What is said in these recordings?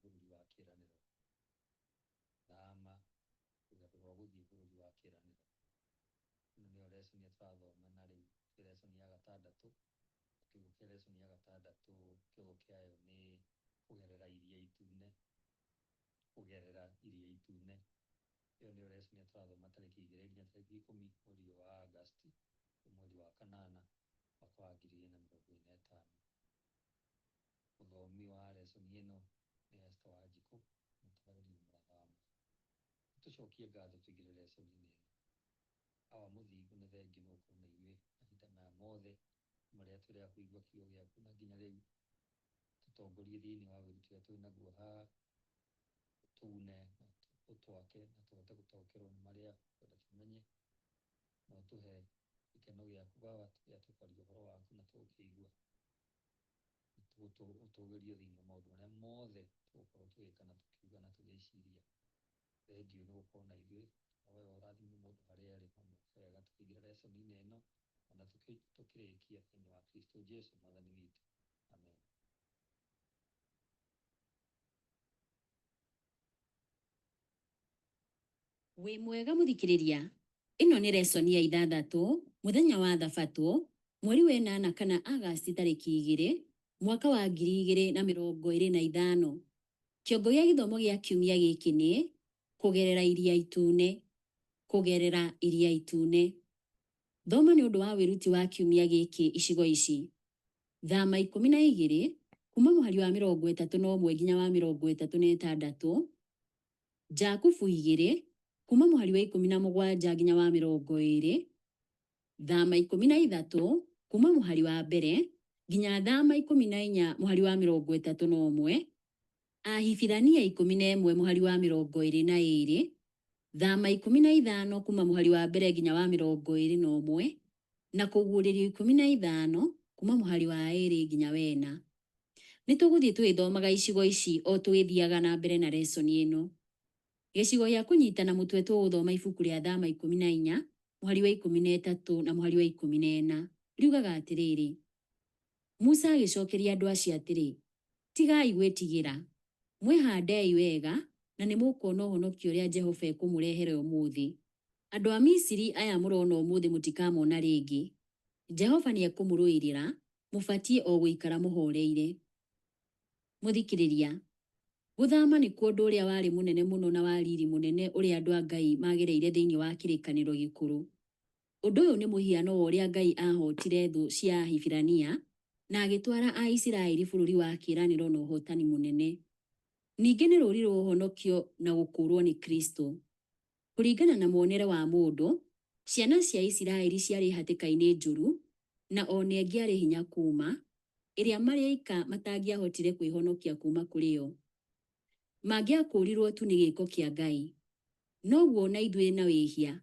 bũrũri wa kĩĩranĩro. Thama, rũgendo rwa gũthiĩ bũrũri wa kĩĩranĩro. Ĩno nĩyo lesson ĩrĩa tũrathoma na rĩu twĩ lesson ya gatandatũ. Kĩongo kĩa lesson ya gatandatũ kĩongo kĩayo nĩ kũgerera iria itune. Kũgerera iria itune. Ĩyo nĩyo lesson ĩrĩa tũrathoma tarĩki 2 nginya tarĩki 10 mweri ũyũ wa Agosti, mweri wa kanana mwaka wa 2025. Mũthomi wa lesson ĩno nĩ Esther Wanjikũ, mũtabarĩri nĩ Mũratha wa Mũhĩa. Tũcokie ngatho tũingĩre lesson-inĩ ĩno. Awa mũthingu nĩ thengiũ nĩ gũkorwo na ithuĩ mahinda maya mothe marĩa tũrĩ a kũigua kiugo gĩaku na nginya rĩu. Tũtongorie thĩinĩ wa wĩruti ũrĩa twĩ naguo haha, ũtũgune na ũtwake na tũhote gũtaũkĩrwo nĩ marĩa ũkwenda tũmenye, na ũtũhe gĩkeno gĩaku Baba rĩrĩa tũkwaria ũhoro waku na tũgũkĩigua. Ũtũgĩrio thĩinĩ wa maũndũ marĩa mothe tũgũkorwo tũgĩka na tũkiuga na tũgĩciria. Thengiũ nĩ gũkorwo na ithuĩ, tũrahoya ũrathime mũndũ harĩa arĩ na mwĩke wega tũkĩingĩra lesson-inĩ ĩno ona tũkĩrĩkia thĩinĩ wa Kristo Jesu mwathani witũ. Amen. Wĩ mwega mũthikĩrĩria, ĩno nĩ lesson ya ithathatũ, mũthenya wa thabatũ, mweri wa ĩnana kana Agasti tarĩki 2, mwaka wa 2025. Kĩongo gĩa gĩthomo gĩa kiumia gĩkĩ nĩ, Kũgerera Iria Itune. Kũgerera Iria Itune. Thoma nĩ ũndũ wa wĩruti wa kiumia gĩkĩ icigo ici. Thama 12, kuuma mũhari wa 31 nginya wa 36, Jakubu 2, kuuma mũhari wa 17 nginya wa 20, Thama 13, kuuma mũhari wa mbere nginya Thama 14 mũhari wa 31, Ahibirania 11 mũhari wa 22, Thama 15 kuuma mũhari wa mbere nginya wa 21, na Kũguũrĩrio 15 kuuma mũhari wa 2 nginya wa 4. Nĩ tũgũthiĩ tũgĩthomaga icigo ici o tũgĩthiaga na mbere na lesson ĩno. Gĩcigo gĩa kũnyitana mũtwe tũgũthoma ibuku rĩa Thama 14 mũhari wa 13 na mũhari wa 14. Riugaga atĩrĩrĩ, Musa agĩcokeria andũ acio atĩrĩ, Tigai gwĩtigĩra. Mwĩhandei wega, na nĩ mũkuona ũhonokio ũrĩa Jehova ekũmũrehere ũmũthĩ. Andũ a Misiri aya mũrona ũmũthĩ mũtikamona rĩngĩ. Jehova nĩ ekũmũrũĩrĩra, mũbatiĩ o gũikara mũhooreire. Mũthikĩrĩria, gũthama nĩkuo ũndũ ũrĩa warĩ mũnene mũno na wa riri mũnene ũrĩa andũ a Ngai magereire thĩinĩ wa Kĩrĩkanĩro Gĩkũrũ. Ũndũ ũyũ nĩ mũhiano wa ũrĩa Ngai aahootire thũ cia Ahibirania na agĩtwara Aisiraeli bũrũri wa kĩĩranĩro na ũhootani mũnene. Ningĩ nĩ rũũri rwa ũhonokio na gũkũũrũo nĩ Kristo. Kũringana na muonere wa mũndũ, ciana cia Isiraeli ciarĩ hatĩka-inĩ njũru na o na ĩngĩarĩ hinya kuuma, ĩrĩa marĩ aika matangĩahotire kwĩhonokia kuuma kũrĩ yo. Mangĩakũũrirũo tu nĩ gĩĩko kĩa Ngai. Noguo o na ithuĩ na wĩhia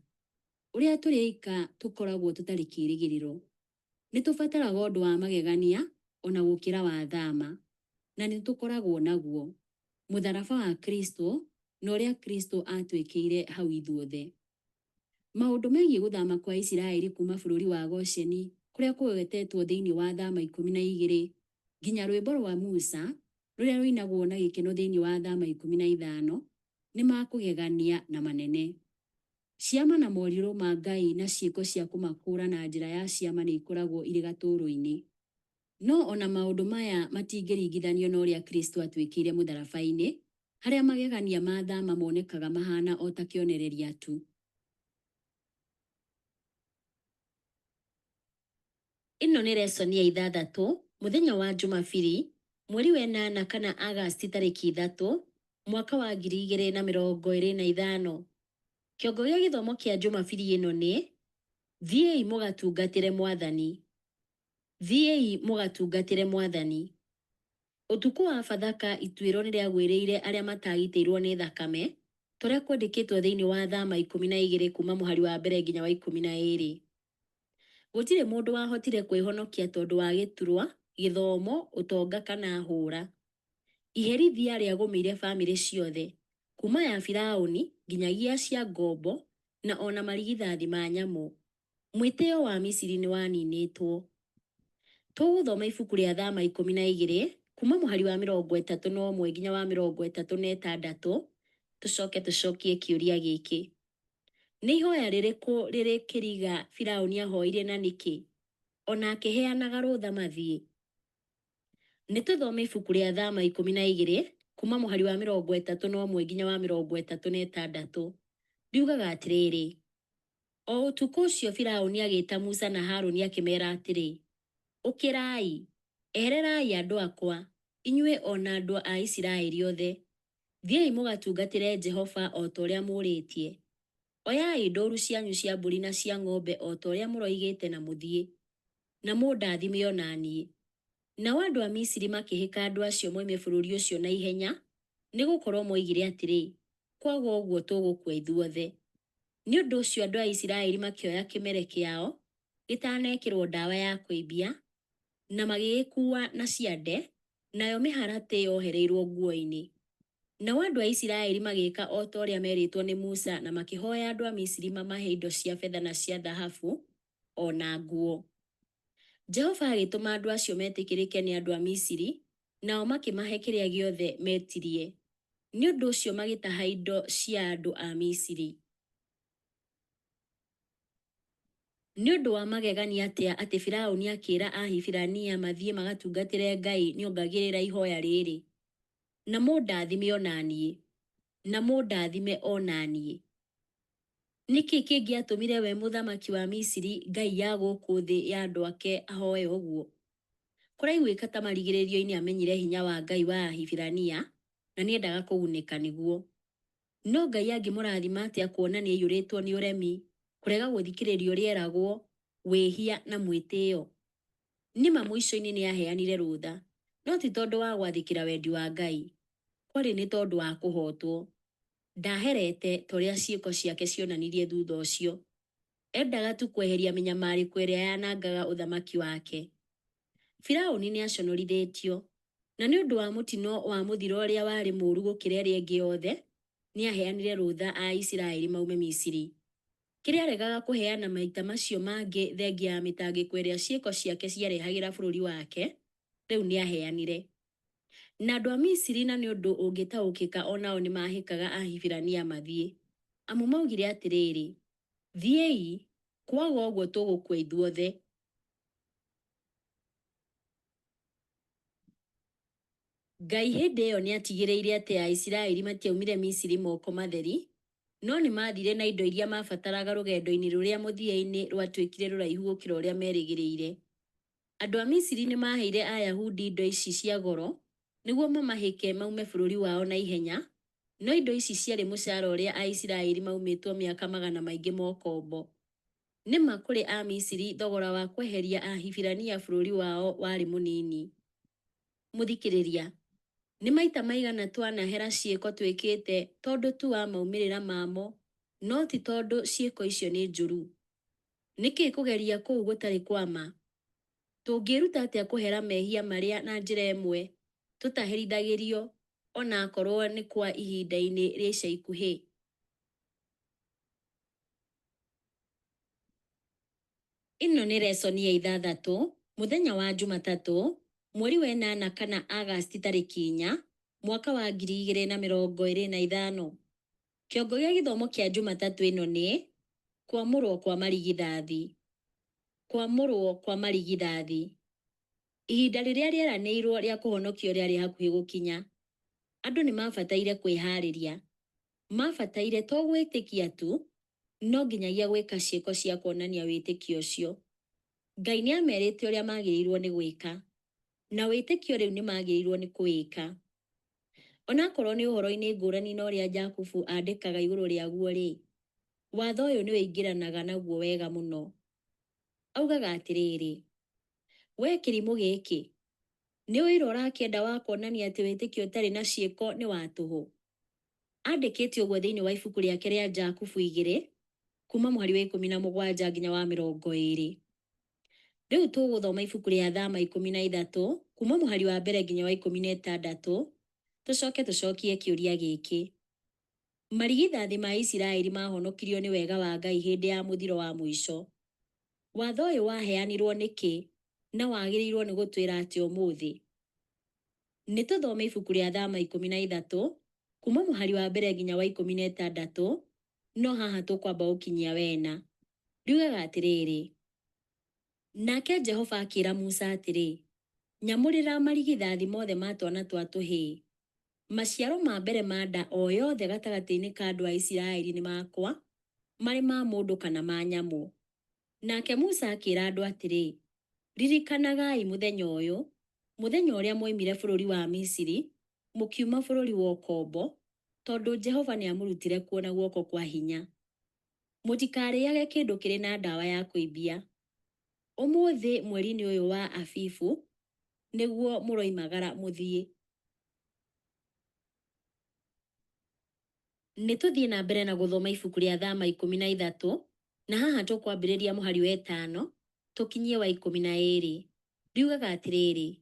ũrĩa tũrĩ aika tũkoragwo tũtarĩ kĩĩrĩgĩrĩro. Nĩ tũbataraga ũndũ wa magegania o na gũkĩra wa thama, na nĩ tũkoragwo naguo, mũtharaba wa Kristo na ũrĩa Kristo aatwĩkĩire hau ithuothe. Maũndũ megiĩ gũthama kwa Isiraeli kuuma bũrũri wa Gosheni kũrĩa kũgwetetwo thĩinĩ wa Thama 12 nginya rwĩmbo rwa Musa rũrĩa rũinagwo na gĩkeno thĩinĩ wa Thama 15 nĩ ma kũgegania na manene. Ciama na morirũ ma Ngai na ciĩko cia kũmakũũra na njĩra ya ciama nĩ ikoragwo irĩ gatũũrũ-inĩ. No o na maũndũ maya matingĩringithanio na ũrĩa Kristo aatwĩkĩire mũtharaba-inĩ, harĩa magegania ma thama monekaga mahaana o ta kĩonereria tu. Ĩno nĩ lesson ya ithathatũ, mũthenya wa Jumabiri, mweri wa ĩnana kana Agasti tarĩki 3, mwaka wa 2025. Kĩongo gĩa gĩthomo kĩa Jumabiri ĩno nĩ, Thiĩi mũgatungatĩre Mwathani. Thiĩi mũgatungatĩre Mwathani. Ũtukũ wa Bathaka ituĩro nĩrĩagwĩrĩire arĩa mataagitĩirwo nĩ thakame, ta ũrĩa kwandĩkĩtwo thĩinĩ wa Thama 12 kuuma mũhari wa mbere nginya wa 12. Gũtirĩ mũndũ wahotire kwĩhonokia tondũ wa gĩturwa, gĩthomo, ũtonga kana hũra. Iherithia rĩagũmĩire famĩlĩ ciothe, kuuma ya Firaũni nginyagia cia ngombo na o na marigithathi ma nyamũ. Mwĩtĩo wa Misiri nĩwaninĩtwo. Tũgũthoma ibuku rĩa Thama 12 Kuma mũhari wa 31 nginya wa 36, tũcoke tũcokie kĩũria gĩkĩ. Nĩ ihoya rĩrĩkũ rĩrĩ kĩriga Firauni ahoire na nĩkĩ, o na akĩheanaga rũtha mathiĩ? Nĩ tũthome ibuku rĩa Thama 12 kuma mũhari wa 31 nginya wa 36. Riugaga atĩrĩrĩ, O ũtukũ ũcio Firauni agĩta Musa na Haruni akĩmeera atĩrĩ, Ũkĩrai, ehererai andũ akwa, inyuĩ o na andũ a Isiraeli othe. Thiĩi mũgatungatĩre Jehova o ta ũrĩa mũũrĩtie. Oyai ndũũru cianyu cia mbũri na cia ng'ombe o ta ũrĩa mũroigĩte na mũthiĩ, na mũndathime o na niĩ. Nao andũ a Misiri makĩhĩka andũ acio moime bũrũri ũcio na ihenya, nĩ gũkorũo moigire atĩrĩ, Kwaga ũguo tũgũkua ithuothe. Nĩ ũndũ ũcio andũ a Isiraeli makĩoya kĩmere kĩao gĩtanekĩrũo ndawa ya kũimbia, na magĩgĩkuua na ciande, nayo mĩharatĩ yohereirũo nguo-inĩ. Nao andũ a Isiraeli magĩka o ta ũrĩa meerĩtwo nĩ Musa na makĩhoya andũ a Misiri mamahe indo cia betha na cia thahabu o na nguo. Jehova agĩtũma andũ acio metĩkĩrĩke nĩ andũ a Misiri, nao makĩmahe kĩrĩa gĩothe meetirie. Nĩ ũndũ ũcio magĩtaha indo cia andũ a Misiri. Nĩ ũndũ wa magegania atĩa atĩ Firauni akĩra Ahibirania mathiĩ magatungatĩre Ngai nĩongagĩrĩra ihoya rĩrĩ, Na mũndathime o na niĩ, na mũndathime o na niĩ. Nĩ kĩĩ kĩngĩatũmire we mũthamaki wa Misiri, ngai ya gũkũ thĩ ya andũ ake ahoe ũguo? Kũraiguĩka ta marigĩrĩrio-inĩ amenyire hinya wa Ngai wa Ahibirania na nĩendaga kũgunĩka nĩguo. No Ngai angĩmũrathima atĩa kuona nĩaiyũrĩtwo nĩ ũremi, kũrega gũthikĩrĩria ũrĩa eragwo, wĩhia na mwĩtĩo? Nĩma mũico-inĩ nĩaheanire rũtha, no ti tondũ wa gwathĩkĩra wendi wa Ngai. Kwarĩ nĩ tondũ wa kũhootwo. Ndaherete, ta ũrĩa ciĩko ciake cionanirie thutha ũcio. Endaga tu kweheria mĩnyamarĩko ĩrĩa yanangaga ũthamaki wake. Firauni nĩaconorithĩtio, na nĩ ũndũ wa mũtino wa mũthiro ũrĩa warĩ mũũru gũkĩra ĩrĩa ĩngĩ yothe, nĩaheanire rũtha a Isiraeli maume Misiri. Kĩrĩa aregaga kũheana maita macio mangĩ thengia ya mĩtangĩko ĩrĩa ciĩko ciake ciarehagĩra bũrũri wake, rĩu nĩaheanire. Na andũ a Misiri na nĩ ũndũ ũngĩtaũkĩka o nao nĩmahĩkaga Ahibirania mathiĩ. Amu maugire atĩrĩrĩ, Thiĩi, kwaga ũguo tũgũkua ithuothe. Ngai hĩndĩ ĩyo nĩatigĩrĩire atĩ Aisiraeli matiaumire Misiri moko matheri, no nĩmathire na indo iria maabataraga rũgendo-inĩ rũrĩa mũthia-inĩ rwatuĩkire rũraihu gũkĩra ũrĩa merĩgĩrĩire. Andũ a Misiri nĩmaheire Ayahudi indo ici cia goro nĩguo mamahĩke maume bũrũri wao na ihenya, no indo ici ciarĩ mũcara ũrĩa Aisiraeli maumĩtwo mĩaka magana maingĩ ma ũkombo. Nĩ ma kũrĩ Amisiri thogora wa kweheria Ahibirania bũrũri wao warĩ mũnini. Mũthikĩrĩria, nĩ maita maigana twanahera ciĩko twĩkĩte tondũ tu wa maumĩrĩra mamo no ti tondũ ciĩko icio nĩ njũru? Nĩkĩ kũgeria kũu gũtarĩ kwa ma? Tũngĩĩruta atĩa kũhera mehia marĩa na njĩra ĩmwe tũtaherithagĩrio o na akorũo nĩ kwa ihinda-inĩ rĩa ica ikuhĩ? Ĩno nĩ resoni ya ithathatũ, mũthenya wa Njumatatũ, mweri wa ĩnana kana Agasti tarĩki 4, mwaka wa 2025. Kĩongo gĩa gĩthomo kĩa Njumatatũ ĩno nĩ, Kwamũrwo kwa marigithathi. Kwamũrwo kwa marigithathi. Ihinda rĩrĩa rĩeranĩirwo rĩa kũhonokio rĩarĩ hakuhĩ gũkinya. Andũ nĩ maabataire kwĩhaarĩria. Maabataire to gwĩtĩkia tu, no nginyagia gwĩka ciĩko cia kuonania wĩtĩkio ũcio. Ngai nĩ aamerĩte ũrĩa maagĩrĩirũo nĩ gwĩka, na wĩtĩkio rĩu nĩ maagĩrĩirũo nĩ kũwĩka. O na akorũo nĩ ũhoro-inĩ ngũrani na ũrĩa Jakubu aandĩkaga igũrũ rĩaguo-rĩ, watho ũyũ nĩ ũingĩranaga naguo wega mũno. Augaga atĩrĩrĩ, Wee kĩrimũ gĩkĩ, nĩ ũira ũrakĩenda wa kuonania atĩ wĩtĩkio ũtarĩ na ciĩko nĩ wa tũhũ? Andĩkĩte ũguo thĩinĩ wa ibuku rĩake rĩa Jakubu 2, kuuma mũhari wa 17 nginya wa 20. Rĩu tũgũthoma ibuku rĩa Thama 13, kuuma mũhari wa mbere nginya wa 16, tũcoke tũcokie kĩũria gĩkĩ, Marigithathi ma Isiraeli maahonokirio nĩ wega wa Ngai hĩndĩ ya mũthiro wa mũico. Watho ũyũ waheanirũo nĩkĩ na wagĩrĩirũo nĩ gũtwĩra atĩa ũmũthĩ? Nĩ tũthome ibuku rĩa Thama 13 kuma mũhari wa mbere nginya wa 16, no haha tũkwamba gũkinyia wena. Riugaga atĩrĩrĩ, Nake Jehova akĩra Musa atĩrĩ, Nyamũrĩra marigithathi mothe ma twana twa tũhĩĩ. Maciaro ma mbere ma nda o yothe gatagatĩ-inĩ ka andũ a Isiraeli nĩ makwa, marĩ ma mũndũ kana ma nyamũ. Nake Musa akĩra andũ atĩrĩ, Ririkanagai mũthenya ũyũ, mũthenya ũrĩa mwoimire bũrũri wa Misiri, mũkiuma bũrũri wa ũkombo, tondũ Jehova nĩamũrutire kuo na guoko kwa hinya. Mũtikarĩage kĩndũ kĩrĩ na ndawa ya kũimbia. Ũmũthĩ mweri-inĩ ũyũ wa Abibu nĩguo mũroimagara mũthiĩ. Nĩ tũthiĩ na mbere na gũthoma ibuku rĩa Thama 13, na haha tũkwambĩrĩria mũhari wa ĩtano tũkinyie wa 12. Riugaga atĩrĩrĩ,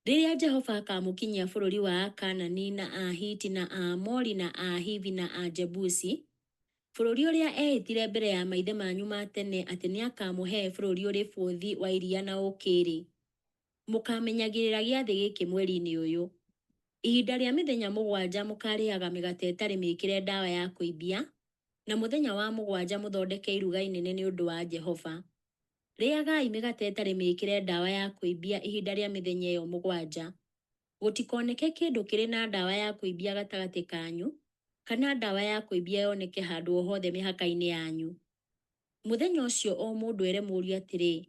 Rĩrĩa Jehova akaamũkinyia bũrũri wa Akaanani, na Ahiti, na Aamori, na Ahivi, na Ajebusi, bũrũri ũrĩa eehĩtire mbere ya maithe manyu ma tene atĩ nĩakamũhe, bũrũri ũrĩ bũthi wa iria na ũũkĩ-rĩ, mũkaamenyagĩrĩra gĩathĩ gĩkĩ mweri-inĩ ũyũ. Ihinda rĩa mĩthenya mũgwanja mũkaarĩĩaga mĩgate ĩtarĩ mĩĩkĩre ndawa ya kũimbia, na mũthenya wa mũgwanja mũthondeke iruga inene nĩ ũndũ wa Jehova. Rĩĩagai mĩgate ĩtarĩ mĩĩkĩre ndawa ya kũimbia ihinda rĩa mĩthenya ĩyo mũgwanja. Gũtikoneke kĩndũ kĩrĩ na ndawa ya kũimbia gatagatĩ kanyu, kana ndawa ya kũimbia yoneke handũ o hothe mĩhaka-inĩ yanyu. Mũthenya ũcio o mũndũ ere mũriũ atĩrĩ,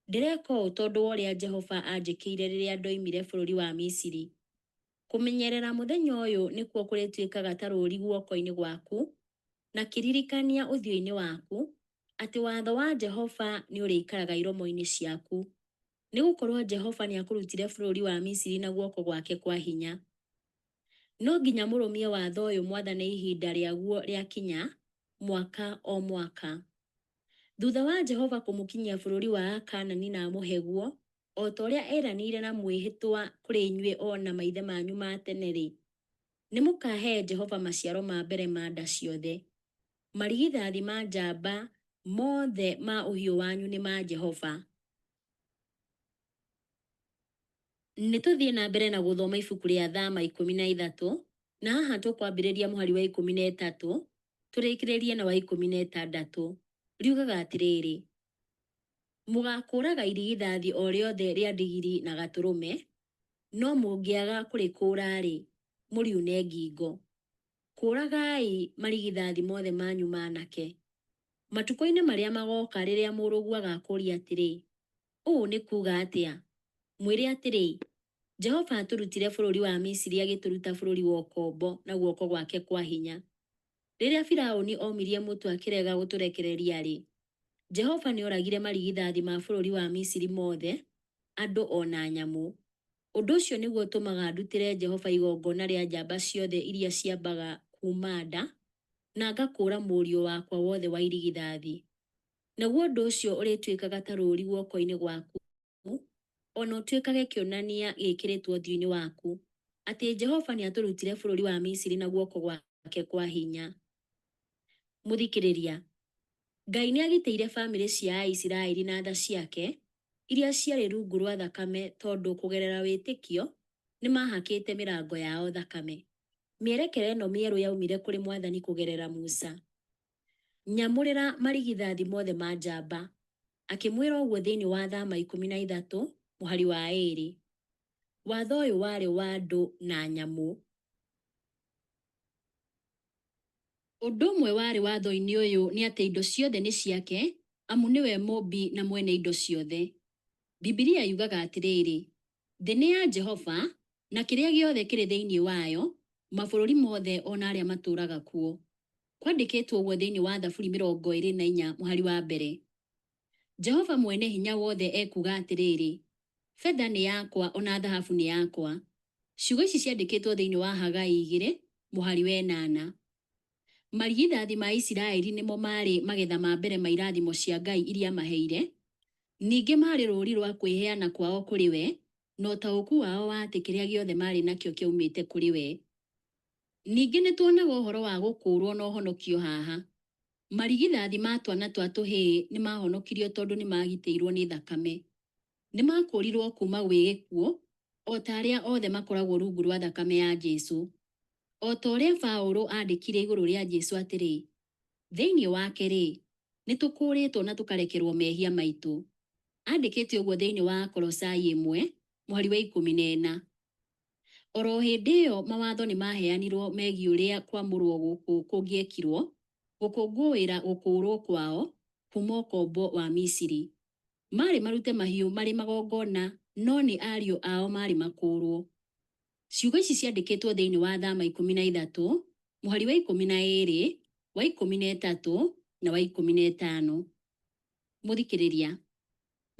'Ndĩreka ũũ tondũ wa ũrĩa Jehova aanjĩkĩire rĩrĩa ndoimire bũrũri wa Misiri. Kũmenyerera mũthenya ũyũ nĩkuo kũrĩtuĩkaga ta rũũri guoko-inĩ gwaku, na kĩririkania ũthiũ-inĩ waku, atĩ watho wa Jehova nĩũrĩikaraga iromo-inĩ ciaku. Nĩgũkorwo Jehova nĩakũrutire bũrũri wa Misiri na guoko gwake kwa hinya. No nginya mũrũmie watho ũyũ mwathane ihinda rĩaguo rĩakinya, mwaka o mwaka. Thuutha wa Jehova kũmũkinyia bũrũri wa Akaanani na amũhe guo, o ta ũrĩa eeranĩire na mwĩhĩtwa kũrĩ inyuĩ o na maithe manyu ma tene-rĩ, nĩmũkahe Jehova maciaro ma mbere ma nda ciothe. Marigithathi ma njamba mothe ma ũhiũ wanyu nĩ ma Jehova. Nĩ tũthiĩ na mbere na gũthoma ibuku rĩa Thama 13, na haha tũkwambĩrĩria mũhari wa 13 tũrĩkĩrĩrie na wa 16. Riugaga atĩrĩrĩ, Mũgaakũũraga irigithathi o rĩothe rĩa ndigiri na gatũrũme, no mũngĩaga kũrĩkũũra-rĩ, mũriune ngingo. Kũũragai marigithathi mothe manyu maanake. Matukũ-inĩ marĩa magooka rĩrĩa mũrũguo agaakũũria atĩrĩ, 'Ũũ nĩ kuuga atĩa?' Mwĩre atĩrĩ, 'Jehova aatũrutire bũrũri wa Misiri agĩtũruta bũrũri wa ũkombo na guoko gwake kwa hinya. Rĩrĩa Firaũni oomirie mũtwe akĩrega gũtũrekereria-rĩ, Jehova nĩoragire marigithathi ma bũrũri wa Misiri mothe, andũ o na nyamũ. Ũndũ ũcio nĩguo ũtũmaga ndutĩre Jehova igongona rĩa njamba ciothe iria ciambaga kuuma nda, na ngakũũra mũriũ wakwa wothe wa irigithathi. Naguo ũndũ ũcio ũrĩtuĩkaga ta rũũri guoko-inĩ gwaku, o na ũtuĩkage kĩonania gĩĩkĩrĩtwo ũthiũ-inĩ waku, atĩ Jehova nĩatũrutire bũrũri wa Misiri na guoko gwake kwa hinya. Mũthikĩrĩria, Ngai nĩagitĩire famĩlĩ cia Aisiraeli na tha ciake iria ciarĩ rungu rwa thakame tondũ kũgerera wĩtĩkio nĩmahakĩte mĩrango yao thakame. Mĩerekera ĩno mĩerũ yaumire kũrĩ Mwathani kũgerera Musa. Nyamũrĩra marigithathi mothe ma njamba. Akĩmwĩra ũguo thĩinĩ wa Thama 13 mũhari wa 2. Watho ũyũ warĩ wa andũ na nyamũ. Ũndũ ũmwe warĩ watho-inĩ ũyũ nĩ atĩ indo ciothe nĩ ciake, amu nĩwe Mũũmbi na mwene indo ciothe. Bibilia yugaga atĩrĩrĩ, Thĩ nĩ ya Jehova, na kĩrĩa gĩothe kĩrĩ thĩinĩ wayo, mabũrũri mothe o na arĩa matũũraga kuo. Kwandĩkĩtwo ũguo thĩinĩ wa Thaburi 24 mũhari wa mbere. Jehova Mwene-Hinya-Wothe ekuuga atĩrĩrĩ, Betha nĩ yakwa o na thahabu nĩ yakwa. Ciugo ici ciandĩkĩtwo thĩinĩ wa Hagai 2 mũhari wa ĩnana. Marigithathi ma Isiraeli nĩmo maarĩ magetha ma mbere ma irathimo cia Ngai iria amaheire. Ningĩ maarĩ rũũri rwa kwĩheana kwao kũrĩ we, na ũtaũku wao wa atĩ kĩrĩa gĩothe maarĩ nakĩo kĩaumĩte kũrĩ we. Ningĩ nĩ tuonaga ũhoro wa gũkũũrũo na ũhonokio haha. Marigithathi ma twana twa tũhĩĩ nĩ maahonokirio tondũ nĩ maagitĩirũo nĩ thakame. Nĩ maakũũrirũo kuuma gwĩ gĩkuũ, O ta arĩa othe makoragwo rungu rwa thakame ya Jesu. O ta ũrĩa Paũlũ aandĩkire igũrũ rĩa Jesu atĩrĩ, Thĩinĩ wake-rĩ, nĩtũkũũrĩtwo na tũkarekerwo mehia maitũ. Andĩkĩte ũguo thĩinĩ wa Akolosai ĩmwe, mũhari wa 14. Oro hĩndĩ ĩyo mawatho nĩ maaheanirwo megiĩ ũrĩa kwamũrwo gũkũ kũngĩekirwo, gũkũngũĩra gũkũũrwo kwao kuuma ũkombo wa Misiri. Maarĩ marute mahiũ marĩ magongona no nĩ ariũ ao maarĩ makũũrwo. Ciugo ici ciandĩkĩtwo thĩinĩ wa Thama 13, mũhari wa 12, wa 13, na wa 15. Mũthikĩrĩria.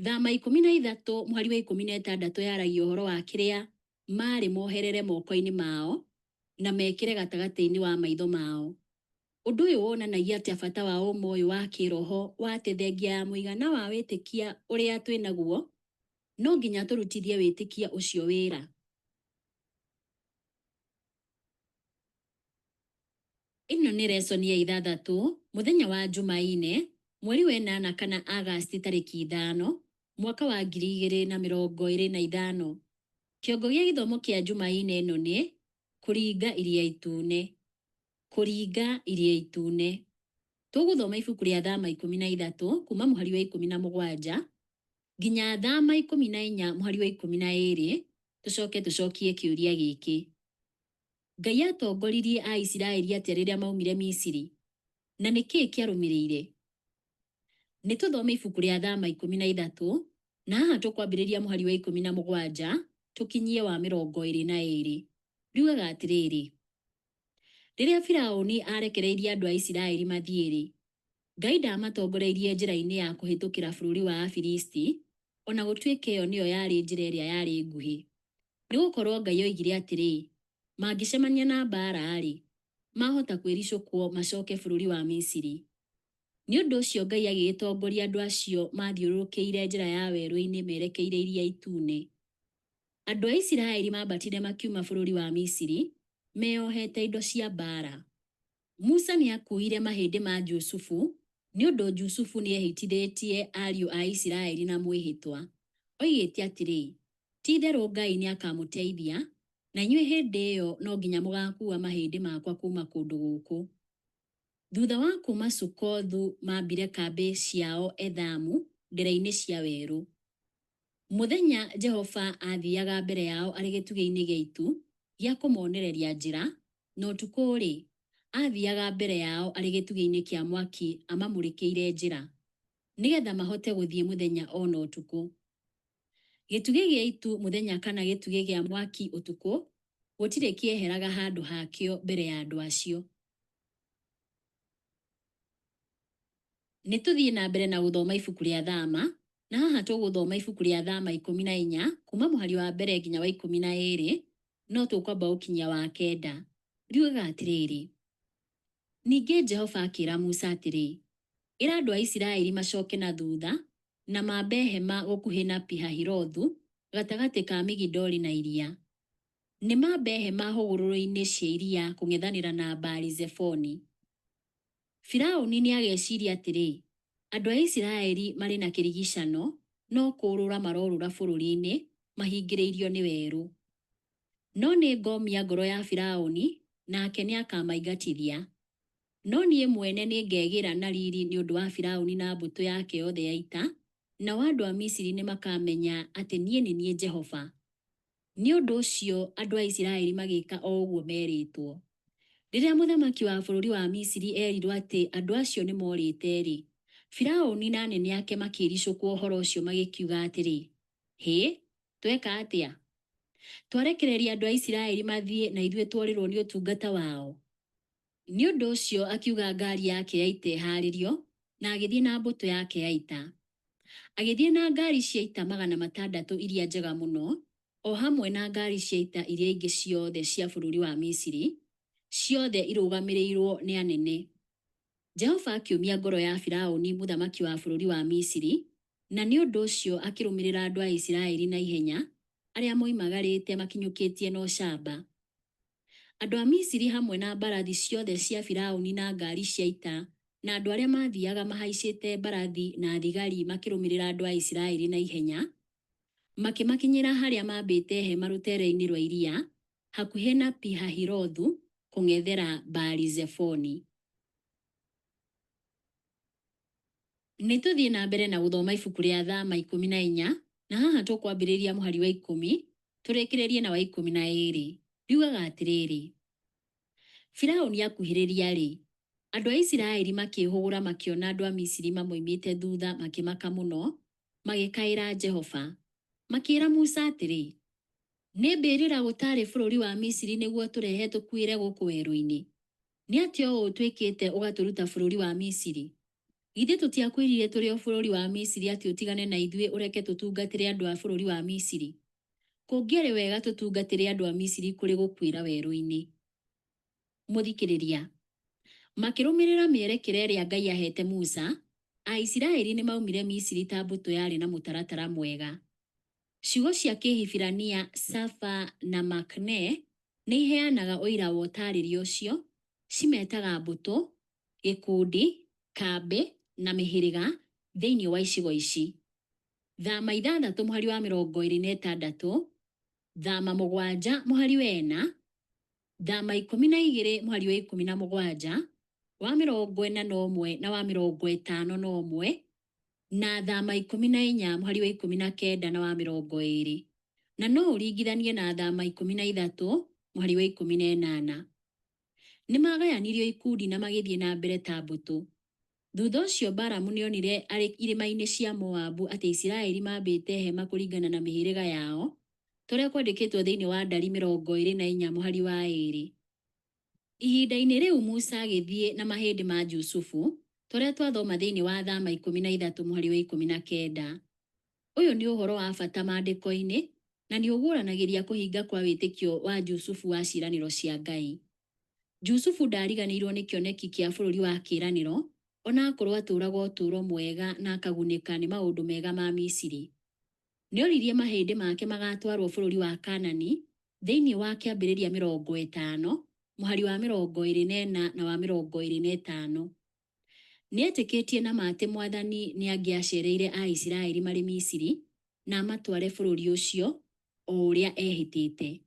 Thama 13 mũhari wa 16 yaragia ũhoro wa kĩrĩa maarĩ moherere moko-inĩ mao na mekĩre gatagatĩ-inĩ wa maitho mao. Ũndũ ũyũ wonanagia atĩa bata wa ũma ũyũ wa kĩroho wa atĩ thengia ya mũigana wa wĩtĩkia ũrĩa twĩ naguo, no nginya tũrutithie wĩtĩkia ũcio wĩra? Ĩno nĩ resoni ya ithathatũ, mũthenya wa Jumaine, mweri wa ĩnana kana Agasti tarĩki 5, mwaka wa 2025. Kĩongo gĩa gĩthomo kĩa Jumaine ĩno nĩ Kũringa Iria Itune. Kũringa Iria Itune. Tũgũthoma ibuku rĩa Thama 13 kuma mũhari wa 17 nginya Thama 14 mũhari wa 12, tũcoke tũcokie kĩũria gĩkĩ. Ngai aatongoririe Aisiraeli atĩa rĩrĩa maaumire Misiri, na nĩ kĩĩ kĩarũmĩrĩire? Nĩ tũthome ibuku rĩa Thama 13, na haha tũkwambĩrĩria mũhari wa 17 tũkinyie wa 22. Riugaga atĩrĩrĩ, Rĩrĩa Firauni aarekereirie andũ a Isiraeli mathiĩ-rĩ, Ngai ndaamatongoreirie njĩra-inĩ ya kũhĩtũkĩra bũrũri wa Afilisti, o na gũtuĩka ĩyo nĩyo yarĩ njĩra ĩrĩa yarĩ nguhĩ. Nĩ gũkorũo Ngai oigire atĩrĩ, Mangĩcemania na mbaara-rĩ, mahota kwĩricũkwo macoke bũrũri wa Misiri. Nĩ ũndũ ũcio Ngai agĩgĩtongoria andũ acio maathiũrũrũkĩire njĩra ya werũ-inĩ merekeire Iria Itune. Andũ a Isiraeli maambatire makiuma bũrũri wa Misiri meeohete indo cia mbaara. Musa nĩakuuire mahĩndĩ ma Jusufu, nĩ ũndũ Jusufu nĩehĩtithĩtie ariũ a Isiraeli na mwĩhĩtwa, oigĩte atĩrĩ, Ti-itherũ Ngai nĩakamũteithia, na inyuĩ hĩndĩ ĩyo no nginya mũgaakuua mahĩndĩ makwa kuuma kũndũ gũkũ. Thuutha wa kuuma Sukothu maambire kambĩ ciao Ethamu ndere-inĩ cia werũ. Mũthenya Jehova aathiiaga mbere yao arĩ gĩtugĩ-inĩ gĩa itu gĩa kũmoonereria njĩra, na ũtukũ-rĩ, aathiiaga mbere yao arĩ gĩtugĩ-inĩ kĩa mwaki amamũrĩkĩire njĩra, nĩgeetha mahote gũthiĩ mũthenya o na ũtukũ. Gĩtugĩ gĩa itu mũthenya kana gĩtugĩ gĩa mwaki ũtukũ gũtirĩ kĩeheraga handũ hakĩo mbere ya andũ acio. Nĩ tũthiĩ na mbere na gũthoma ibuku rĩa Thama, na haha tũgũthoma ibuku rĩa Thama 14 kuma mũhari wa mbere nginya wa 12, no tũkwamba gũkinyia wa kenda. Riugaga atĩrĩrĩ, Ningĩ Jehova akĩra Musa atĩrĩ, Ĩra andũ a Isiraeli macoke na thutha na mambe hema gũkuhĩ na Pi-Hahirothu, gatagatĩ ka Migidoli na iria. Nĩ mambe hema hũgũrũrũ-inĩ cia iria kũng'ethanĩra na Baali-Zefoni. Firauni nĩ ageciria atĩrĩ, 'Andũ a Isiraeli marĩ na kĩrigiicano, no kũũrũra marorũra bũrũri-inĩ, mahingĩrĩirio nĩ werũ. No nĩ ngoomia ngoro ya Firauni, nake nĩ akaamaingatithia. No niĩ mwene nĩ ngegĩĩra na riri nĩ ũndũ wa Firauni na mbũtũ yake yothe ya ita, nao andũ a Misiri nĩ makaamenya atĩ niĩ nĩ niĩ Jehova. Nĩ ũndũ ũcio andũ a Isiraeli magĩka o ũguo meerĩtwo. Rĩrĩa mũthamaki wa bũrũri wa Misiri eerirũo atĩ andũ acio nĩ morĩte-rĩ, Firauni na anene ake makĩĩricũkwo ũhoro ũcio magĩkiuga atĩrĩ, Hĩ, tweka atĩa? Twarekereria andũ a Isiraeli mathiĩ na ithuĩ tworĩrũo nĩ ũtungata wao? Nĩ ũndũ ũcio akiuga ngaari yake ya ita ĩhaarĩrio, na agĩthiĩ na mbũtũ yake ya ita. Agĩthiĩ na ngaari cia ita 600 iria njega mũno, o hamwe na ngaari cia ita iria ingĩ ciothe cia bũrũri wa Misiri, ciothe irũgamĩrĩirũo nĩ anene. Jehova akĩũmia ngoro ya Firauni mũthamaki wa bũrũri wa Misiri, na nĩ ũndũ ũcio akĩrũmĩrĩra andũ a Isiraeli na ihenya, arĩa moimagarĩte makinyũkĩtie na ũcamba. Andũ a Misiri hamwe na mbarathi ciothe cia Firauni na ngaari cia ita na andũ arĩa maathiiaga mahaicĩte mbarathi na thigari makĩrũmĩrĩra andũ a Isiraeli na ihenya, Makĩmakinyĩra harĩa maambĩte hema rũteere-inĩ rwa iria, hakuhĩ na Pi-Hahirothu, kũng'ethera Baali-Zefoni. Nĩ tũthiĩ na mbere na gũthoma ibuku rĩa Thama 14, na haha tũkwambĩrĩria mũhari wa 10 tũrĩkĩrĩrie na wa 12. Riugaga atĩrĩrĩ, Firaũni akuhĩrĩria-rĩ, andũ a Isiraeli makĩĩhũgũra makĩona andũ a Misiri mamoimĩte thutha makĩmaka mũno, magĩkaĩra Jehova. Makĩĩra Musa atĩrĩ, Nĩ mbĩrĩra gũtaarĩ bũrũri wa Misiri nĩguo ũtũrehe tũkuĩre gũkũ werũ-inĩ? Nĩ atĩa ũũ ũtwĩkĩte ũgatũruta bũrũri wa Misiri? Githĩ tũtiakwĩrire tũrĩ o bũrũri wa Misiri atĩ ũtigane na ithuĩ ũreke tũtungatĩre andũ a bũrũri wa Misiri? Kũngĩarĩ wega tũtungatĩre andũ a Misiri kũrĩ gũkuĩra werũ-inĩ. Mũthikĩrĩria. Makĩrũmĩrĩra mĩerekera ĩrĩa Ngai aheete Musa, Aisiraeli nĩ maaumire Misiri ta mbũtũ yarĩ na mũtaratara mwega. Ciugo cia Kĩhibirania safa na maqneh nĩ iheanaga ũira wa ũtaarĩria ũcio, cimetaga mbũtũ, gĩkundi, kambĩ, na mĩhĩrĩga thĩinĩ wa icigo ici, Thama ithathatũ mũhari wa 26, Thama mũgwanja mũhari wa ĩna, Thama 12 mũhari wa 17, wa 41 na wa 51, na Thama 14 mũhari wa 19 na wa 20. Na no ũringithanie na Thama 13 mũhari wa 18. Nĩ maagayanirio ikundi na magĩthiĩ na mbere ta mbũtũ. Thutha ũcio Balamu nĩ onire arĩ irĩma-inĩ cia Moabu atĩ Isiraeli maambĩte hema kũringana na mĩhĩrĩga yao, ta ũrĩa kwandĩkĩtwo thĩinĩ wa Ndari 24 mũhari wa 2. Ihinda-inĩ rĩu Musa agĩthiĩ na mahĩndĩ ma Jusufu, ta ũrĩa twathoma thĩinĩ wa Thama 13 mũhari wa 19. Ũyũ nĩ ũhoro wa bata Maandĩko-inĩ na nĩ ũguũranagĩria kũhinga kwa wĩtĩkio wa Jusufu wa ciĩranĩro cia Ngai. Jusufu ndaariganĩirũo nĩ kĩoneki kĩa Bũrũri wa Kĩĩranĩro, o na akorũo aatũũraga ũtũũro mwega na akagunĩka nĩ maũndũ mega ma Misiri. Nĩ oririe mahĩndĩ make magaatwarũo bũrũri wa Kanaani thĩinĩ wa Kĩambĩrĩria 50, mũhari wa 24 na wa 25. Nĩ eetĩkĩtie na ma atĩ Mwathani nĩ angĩaceereire Aisiraeli marĩ Misiri na amatware bũrũri ũcio o ũrĩa eehĩtĩte.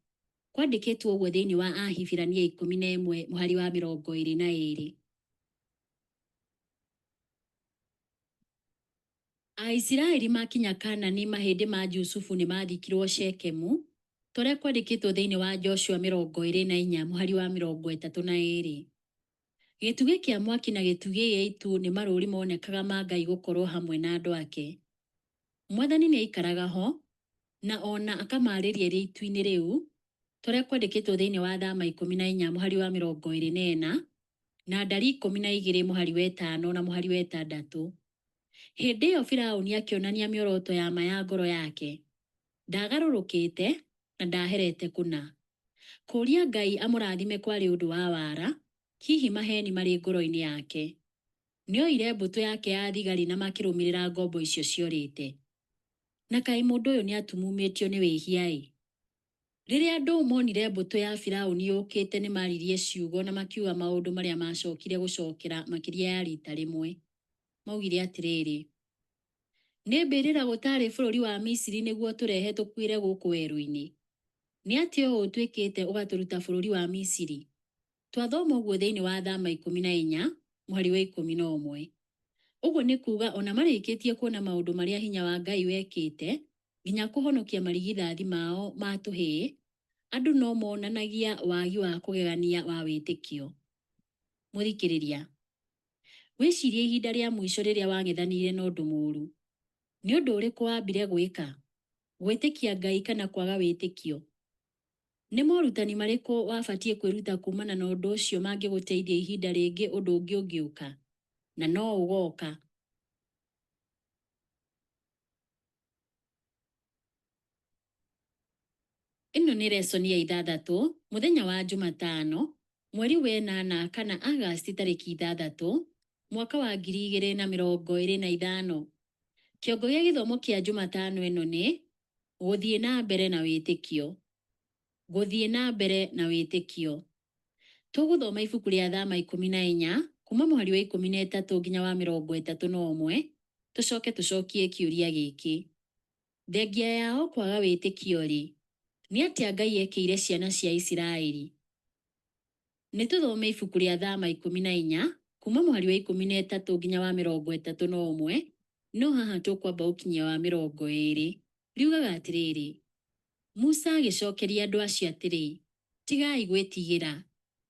Kwandĩkĩtwo ũguo thĩinĩ wa Ahibirania 11 mũhari wa 22. Aisiraeli makinya Kaanani mahĩndĩ ma Jusufu nĩ maathikirũo Shekemu, ta ũrĩa kwandĩkĩtwo thĩinĩ wa Joshua 24 mũhari wa 32. Gĩtugĩ kĩa mwaki na gĩtugĩ gĩa itu nĩ marũũri monekaga ma Ngai gũkorũo hamwe na andũ ake. Mwathani nĩ aikaraga ho, na o na akamaarĩria arĩ itu-inĩ rĩu, ta ũrĩa kwandĩkĩtwo thĩinĩ wa Thama 14 mũhari wa 24, na Ndari 12 mũhari wa ĩtano na mũhari wa ĩtandatũ. Hĩndĩ ĩyo Firaũni akĩonania mĩoroto ya ma ya ngoro yake. Ndaagarũrũkĩte, na ndaaherete kũna. Kũũria Ngai amũrathime kwarĩ ũndũ wa wara, hihi maheeni marĩ ngoro-inĩ yake. Nĩoire mbũtũ yake ya thigari na makĩrũmĩrĩra ngombo icio ciorĩte. Na kaĩ mũndũ ũyũ nĩatumumĩtio nĩ wĩhia-ĩ! Rĩrĩa andũ moonire mbũtũ ya Firaũni yũkĩte nĩmaaririe ciugo na makiuga maũndũ marĩa maacokire gũcokera makĩria ya riita rĩmwe. Maugire atĩrĩrĩ, Nĩ mbĩrĩra gũtaarĩ bũrũri wa Misiri nĩguo ũtũrehe tũkuĩre gũkũ werũ-inĩ? Nĩ atĩa ũũ ũtwĩkĩte ũgatũruta bũrũri wa Misiri? Twathoma ũguo thĩinĩ wa Thama 14 mũhari wa 11. Ũguo nĩ kuuga o na marĩkĩtie kuona maũndũ marĩa hinya wa Ngai wekĩte, nginya kũhonokia marigithathi mao ma tũhĩĩ, andũ no moonanagia wagi wa kũgegania wa wĩtĩkio. Mũthikĩrĩria, wĩcirie ihinda rĩa mũico rĩrĩa wang'ethanĩire na ũndũ mũũru. Nĩ ũndũ ũrĩkũ waambire gwĩka? Gwĩtĩkia Ngai kana kwaga wĩtĩkio? Nĩ morutani marĩkũ wabatiĩ kwĩruta kuumana na ũndũ ũcio mangĩgũteithia ihinda rĩngĩ ũndũ ũngĩ ũngĩũka? Na no ũgooka. Ĩno nĩ lesson ya ithathatũ, mũthenya wa Njumatano, mweri wa ĩnana kana Agasti tarĩki ithathatũ, mwaka wa 2025. Kĩongo gĩa gĩthomo kĩa Njumatano ĩno nĩ, Gũthiĩ na mbere na wĩtĩkio. Gũthiĩ na mbere na wĩtĩkio. Tũgũthoma ibuku rĩa Thama 14, kuuma mũhari wa 13 nginya wa 31, tũcoke tũcokie kĩũria gĩkĩ. Thengia yao kwaga wĩtĩkio-rĩ, nĩ atĩa Ngai ekĩire ciana cia Isiraeli? Nĩ tũthome ibuku rĩa Thama 14, kuma mũhari wa 13 nginya wa 31, no haha tũkwamba gũkinyia wa 20. Riugaga atĩrĩrĩ, Musa agĩcokeria andũ acio atĩrĩ, Tigai gwĩtigĩra.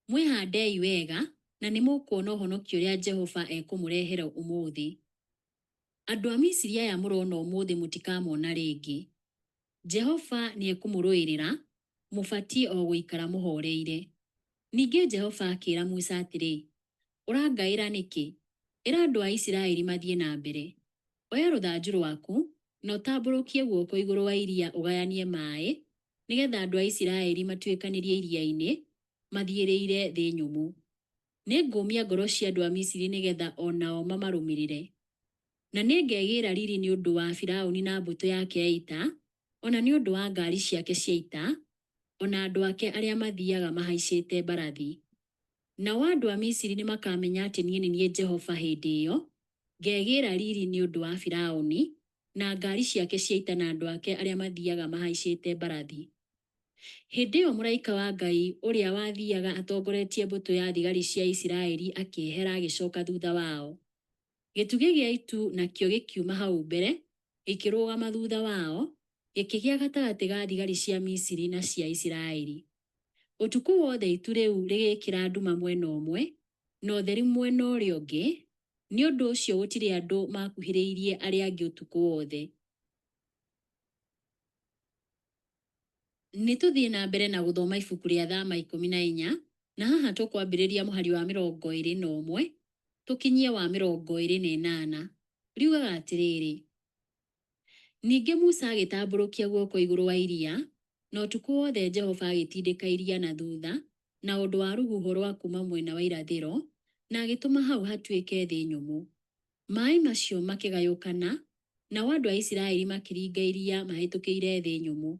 Mwĩhandei wega, na nĩ mũkuona ũhonokio ũrĩa Jehova ekũmũrehera ũmũthĩ. Andũ a Misiri aya mũrona ũmũthĩ mũtikamona rĩngĩ. Jehova nĩ ekũmũrũĩrĩra, mũbatiĩ o gũikara mũhooreire. Ningĩ Jehova akĩra Musa atĩrĩ, Ũrangaĩra nĩkĩ? Ĩra andũ a Isiraeli mathiĩ na mbere. Oya rũthanju rwaku, na ũtambũrũkie guoko igũrũ wa iria ũgayanie maĩ, nĩgetha andũ a Isiraeli matuĩkanĩrie iria-inĩ mathiĩrĩire thĩ nyũmũ. Nĩngũũmia ngoro cia andũ a Misiri nĩgetha o nao mamarũmĩrĩre. Na nĩngegĩĩra riri nĩ ũndũ wa Firaũni na mbũtũ yake ya ita, o na nĩ ũndũ wa ngaari ciake cia ita, o na andũ ake arĩa mathiiaga mahaicĩte mbarathi. Nao andũ a Misiri nĩmakamenya atĩ niĩ nĩ niĩ Jehova hĩndĩ ĩyo ngegĩĩra riri nĩ ũndũ wa Firaũni na ngaari ciake cia ita na andũ ake arĩa mathiiaga mahaicĩte mbarathi. Hĩndĩ ĩyo mũraika wa Ngai ũrĩa wathiiaga atongoretie mbũtũ ya thigari cia Isiraeli akĩehera agĩcooka thuutha wao. Gĩtugĩ gĩa itu nakĩo gĩkiuma hau mbere, gĩkĩrũgama thuutha wao, gĩkĩgĩa gatagatĩ ga thigari cia Misiri na cia Isiraeli. Ũtukũ wothe itu rĩu rĩgĩĩkĩra nduma mwena ũmwe, na ũtheri mwena ũrĩa ũngĩ, nĩ ũndũ ũcio gũtirĩ andũ maakuhĩrĩirie arĩa angĩ ũtukũ wothe. Nĩ tũthiĩ na mbere na gũthoma ibuku rĩa Thama 14, na haha tũkwambĩrĩria mũhari wa 21 tũkinyie wa 28. Riugaga atĩrĩrĩ, Ningĩ Musa agĩtambũrũkia guoko igũrũ wa iria, na ũtukũ wothe Jehova agĩtindĩka iria na thutha na ũndũ wa rũhuho rwa kuuma mwena wa irathĩro, na agĩtũma hau hatuĩke thĩ nyũmũ. Maĩ macio makĩgayũkana, nao andũ a Isiraeli makĩringa iria mahĩtũkĩire thĩ nyũmũ.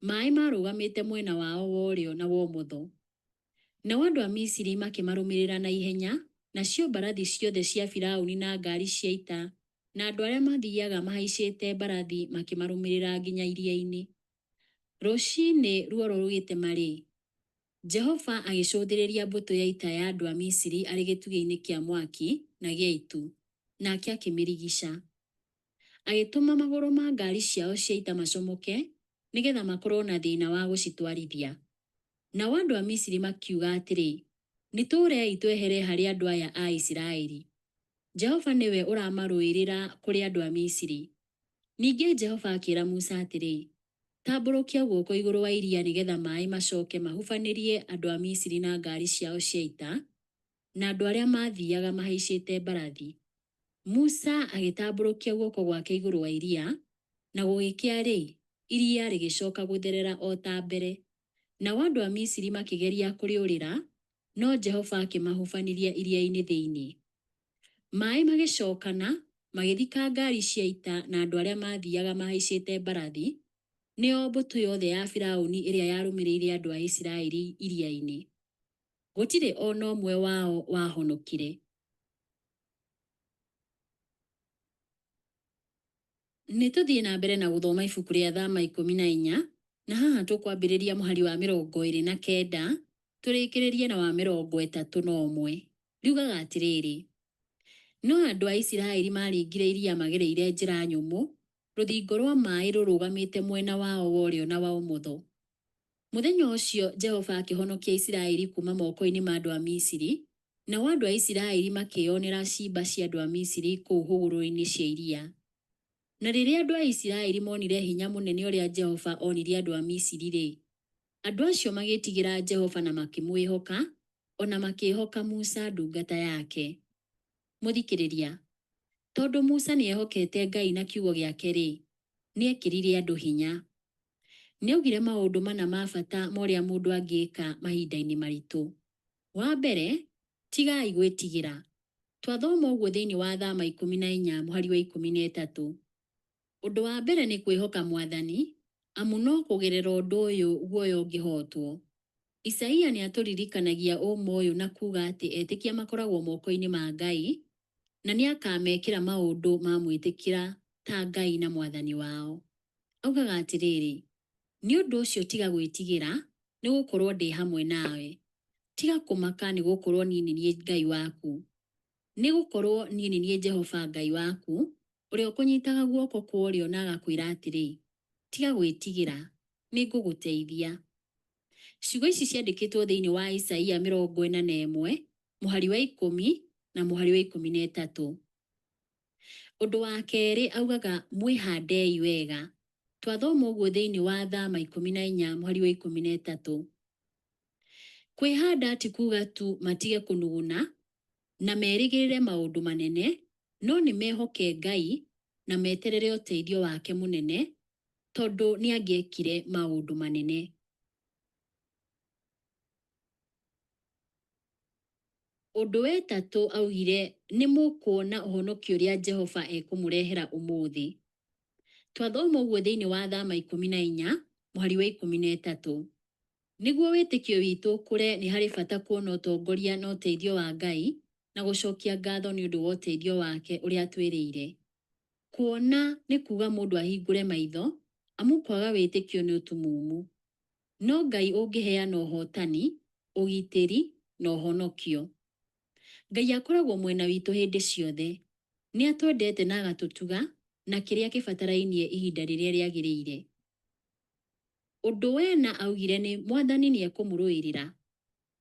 Maĩ maarũgamĩte mwena wao wa ũrĩo na wa ũmotho. Nao andũ a Misiri makĩmarũmĩrĩra na ihenya, nacio mbarathi ciothe cia Firauni na ngaari cia ita, na andũ arĩa maathiiaga mahaicĩte mbarathi makĩmarũmĩrĩra nginya iria-inĩ. Rũciinĩ ruoro rũgĩtema-rĩ, Jehova agĩcũthĩrĩria mbũtũ ya ita ya andũ a Misiri arĩ gĩtugĩ-inĩ kĩa mwaki na gĩa itu, nake akĩmĩrigiica. Agĩtũma magũrũ ma ngaari ciao cia ita macomoke, nĩgeetha makorwo na thĩĩna wa gũcitwarithia. Nao andũ a Misiri makiuga atĩrĩ, Nĩtũũrei twehere harĩ andũ aya a Isiraeli! Jehova nĩwe ũramarũĩrĩra kũrĩ andũ a Misiri. Ningĩ Jehova akĩĩra Musa atĩrĩ, Tambũrũkia guoko igũrũ wa iria nĩgeetha maaĩ macooke mahubanĩrie andũ a Misiri na ngaari ciao cia ita, na andũ arĩa mathiiaga mahaicĩte mbarathi. Musa agĩtambũrũkia guoko gwake igũrũ wa iria, na gũgĩkĩa-rĩ, iria rĩgĩcooka gũtherera o ta mbere. Nao andũ a Misiri makĩgeria kũrĩũrĩra, no Jehova akĩmahubanĩria iria-inĩ thĩinĩ. Maaĩ magĩcookana, magĩthika ngaari cia ita na andũ arĩa maathiiaga mahaicĩte mbarathi, nĩo mbũtũ yothe ya Firaũni ĩrĩa yarũmĩrĩire andũ a Isiraeli iria-inĩ. Gũtirĩ o na ũmwe wao wahonokire. Nĩ tũthiĩ na mbere na gũthoma ibuku rĩa Thama 14, na haha tũkwambĩrĩria mũhari wa 29 tũrĩkĩrĩrie na wa 31. Riugaga atĩrĩrĩ, No andũ a Isiraeli maaringire iria magereire njĩra nyũmũ, rũthingo rwa maĩ rũrũgamĩte mwena wao wa ũrĩo na wa ũmotho. Mũthenya ũcio Jehova akĩhonokia Isiraeli kuuma moko-inĩ ma andũ a Misiri, nao andũ a Isiraeli makĩĩonera ciimba cia andũ a Misiri kũu hũgũrũrũ-inĩ cia iria. Na rĩrĩa andũ a Isiraeli moonire hinya mũnene ũrĩa Jehova onirie andũ a Misiri-rĩ, andũ acio magĩĩtigĩra Jehova na makĩmwĩhoka, o na makĩĩhoka Musa ndungata yake. Mũthikĩrĩria, tondũ Musa nĩehokete Ngai na kiugo gĩake-rĩ, nĩekĩrire andũ hinya. Nĩaugire maũndũ mana ma bata ma ũrĩa mũndũ angĩĩka mahinda-inĩ maritũ. Wa mbere, tigai gwĩtigĩra. Twathoma ũguo thĩinĩ wa Thama 14 mũhari wa 13. Ũndũ wa mbere nĩ kwĩhoka Mwathani, amu no kũgerera ũndũ ũyũ guoya ũngĩhotwo. Isaia nĩatũririkanagia ũma ũyũ na kuuga atĩ etĩkia makoragwo moko-inĩ ma Ngai, na nĩakamekĩra maũndũ mamwĩtĩkĩra ta Ngai na Mwathani wao. Augaga atĩrĩrĩ, nĩ ũndũ ũcio tiga gwĩtigĩra, nĩ gũkorũo ndĩ hamwe nawe. Tiga kũmaka, nĩ gũkorũo niĩ nĩ niĩ Ngai waku. Nĩ gũkorũo niĩ nĩ niĩ Jehova Ngai waku, ũrĩa ũkũnyitaga guoko kwa ũrĩo na agakwĩra atĩrĩ, 'Tiga gwĩtigĩra, nĩ ngũgũteithia. Ciugo ici ciandĩkĩtwo thĩinĩ wa Isaia 41 mũhari wa 10 na mũhari wa 13. Ũndũ wa kerĩ augaga mwĩhandei wega. Twathoma ũguo thĩinĩ wa Thama 14 mũhari wa 13. Kwĩhanda ti kuuga tu matige kũnuguna na merĩgĩrĩre maũndũ manene, no nĩ mehoke Ngai na meterere ũteithio wake mũnene, tondũ nĩ angĩekire maũndũ manene. Ũndũ wa ĩtatũ augire, nĩ mũkuona ũhonokio ũrĩa Jehova ekũmũrehera ũmũthĩ. Twathoma ũguo thĩinĩ wa Thama 14 mũhari wa 13. Nĩguo wĩtĩkio witũ ũkũre nĩ harĩ bata kuona ũtongoria na ũteithio wa Ngai na gũcokia ngatho nĩ ũndũ wa ũteithio wake ũrĩa atwĩrĩire. Kuona nĩ kuuga mũndũ ahingũre maitho, amu kwaga wĩtĩkio nĩ ũtumumu. No Ngai ũngĩheana ũhootani, ũgitĩri, na ũhonokio. Ngai akoragwo mwena witũ hĩndĩ ciothe. Nĩ atwendete na agatũtuga na kĩrĩa kĩbatarainie ihinda rĩrĩa rĩagĩrĩire. Ũndũ wena augire nĩ Mwathani nĩ ekũmũrũĩrĩra.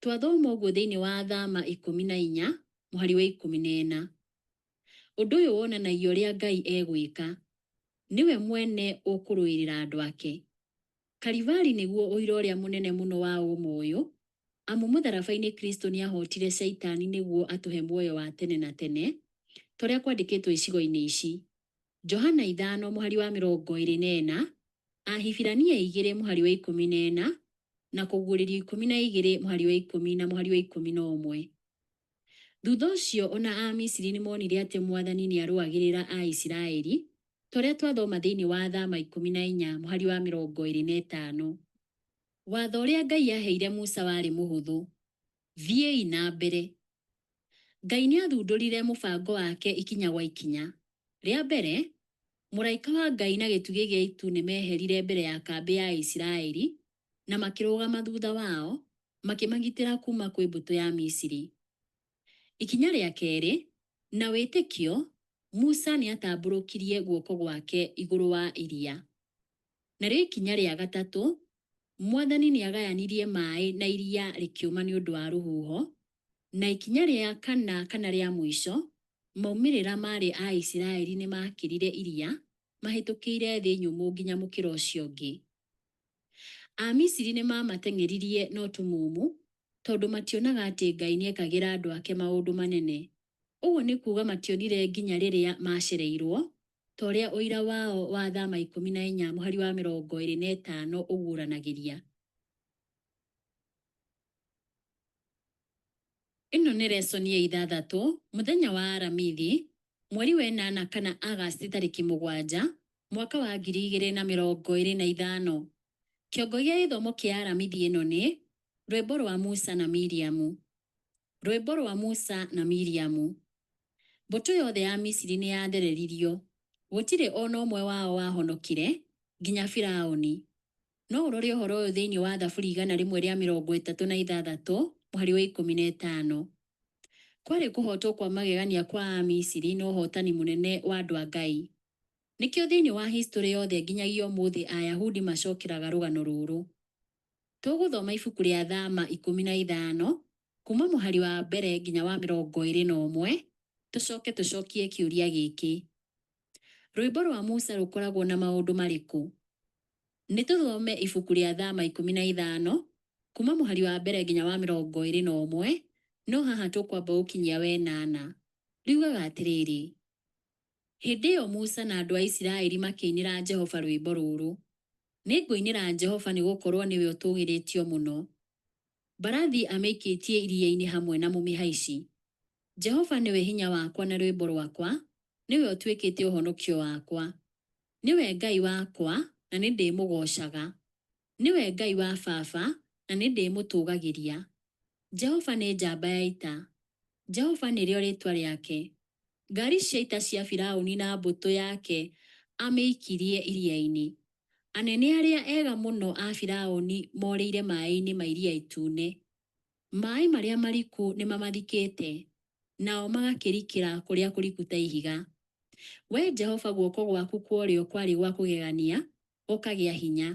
Twathoma ũguo thĩinĩ wa Thama 14 mũhari wa 14. Ũndũ ũyũ wonanagia ũrĩa Ngai egwĩka. Nĩwe mwene ũkũrũĩrĩra andũ ake. Kalivari nĩguo ũira ũrĩa mũnene mũno wa ũũma ũyũ, amu mũtharaba-inĩ Kristo nĩahotire Shaitani nĩguo atũhe muoyo wa tene na tene, ta ũrĩa kwandĩkĩtwo icigo-inĩ ici, Johana 5 mũhari wa 24, Ahibirania 2 mũhari wa 14, na Kũguũrĩrio 12 mũhari wa 10 na mũhari wa 11. Thutha ũcio o na Amisiri nĩ monire atĩ Mwathani nĩ arũagĩrĩra Aisiraeli, ta ũrĩa twathoma thĩinĩ wa Thama 14 mũhari wa 25. Watho ũrĩa Ngai aaheire Musa warĩ mũhũthũ, Thiĩi na mbere. Ngai nĩ aathundũrire mũbango wake ikinya gwa ikinya. Rĩa mbere, mũraika wa Ngai na gĩtugĩ gĩa itu nĩ meeherire mbere ya kambĩ ya Aisiraeli na makĩrũgama thutha wao, makĩmagitĩra kuuma kwĩ mbũtũ ya Misiri. Ikinya rĩa kerĩ, na wĩtĩkio, Musa nĩ aatambũrũkirie guoko gwake igũrũ wa iria. Narĩo ikinya rĩa gatatũ, Mwathani nĩ aagayanirie maĩ na iria rĩkĩũma nĩ ũndũ wa rũhuho. Na ikinya rĩa kana kana rĩa mũico, maumĩrĩra maarĩ Aisiraeli nĩ maakĩrire iria mahĩtũkĩire thĩ nyũmũ nginya mũkĩra ũcio ũngĩ. Amisiri nĩ maamateng'eririe na ũtumumu, tondũ mationaga atĩ Ngai nĩ ekagĩra andũ ake maũndũ manene. Ũguo nĩ kuuga mationire nginya rĩrĩa maacereirũo, ta ũrĩa ũira wao wa Thama 14 mũhari wa 25 ũguũranagĩria. Ĩno nĩ resoni ya ithathatũ, mũthenya wa Aramithi, mweri wa ĩnana kana Agasti tarĩki 7, mwaka wa 2025. Kĩongo gĩa gĩthomo kĩa Aramithi ĩno nĩ, Rwĩmbo rwa Musa na Miriamu. Rwĩmbo rwa Musa na Miriamu. Mbũtũ yothe ya Misiri nĩ yathereririo. Gũtirĩ o na ũmwe wao wahonokire, nginya Firauni. No ũrore ũhoro ũyũ thĩinĩ wa Thaburi 136 mũhari wa 15. Kwarĩ kũhootwo kwa magegania kwa Amisiri na ũhootani mũnene wa andũ a Ngai. Nĩkĩo thĩinĩ wa historĩ yothe nginyagia ũmũthĩ Ayahudi macokeraga rũgano rũrũ. Tũgũthoma ibuku rĩa Thama 15 kuuma mũhari wa mbere nginya wa 21, tũcoke tũcokie kĩũria gĩkĩ, Rwĩmbo rwa Musa rũkoragwo na maũndũ marĩkũ? Nĩ tũthome ibuku rĩa Thama 15 kuuma mũhari wa mbere nginya wa 21, no haha tũkwamba gũkinyia wenana. Riugaga atĩrĩrĩ, Hĩndĩ ĩyo Musa na andũ a Isiraeli makĩinĩra Jehova rwĩmbo rũrũ, Nĩngũinĩra Jehova nĩ gũkorũo nĩwe ũtũũgĩrĩtio mũno. Mbarathi amĩikĩtie iria-inĩ hamwe na mũmĩhaici. Jehova nĩwe hinya wakwa na rwĩmbo rwakwa, nĩwe ũtuĩkĩte ũhonokio wakwa. Nĩwe Ngai wakwa, na nĩndĩĩmũgoocaga. Nĩwe Ngai wa baba, na nĩndĩĩmũtũũgagĩria. Jehova nĩ njamba ya ita, Jehova nĩrĩo rĩĩtwa rĩake. Ngaari cia ita cia Firauni na mbũtũ yake aamĩikirie iria-inĩ. Anene arĩa ega mũno a Firaũni morĩire maaĩ-inĩ ma Iria Itune. Maaĩ marĩa mariku nĩmamathikĩte, nao magakĩrikĩra kũrĩa kũriku ta ihiga. Wee Jehova guoko gwaku kwa ũrĩo kwarĩ gwa kũgegania, gũkagĩa hinya.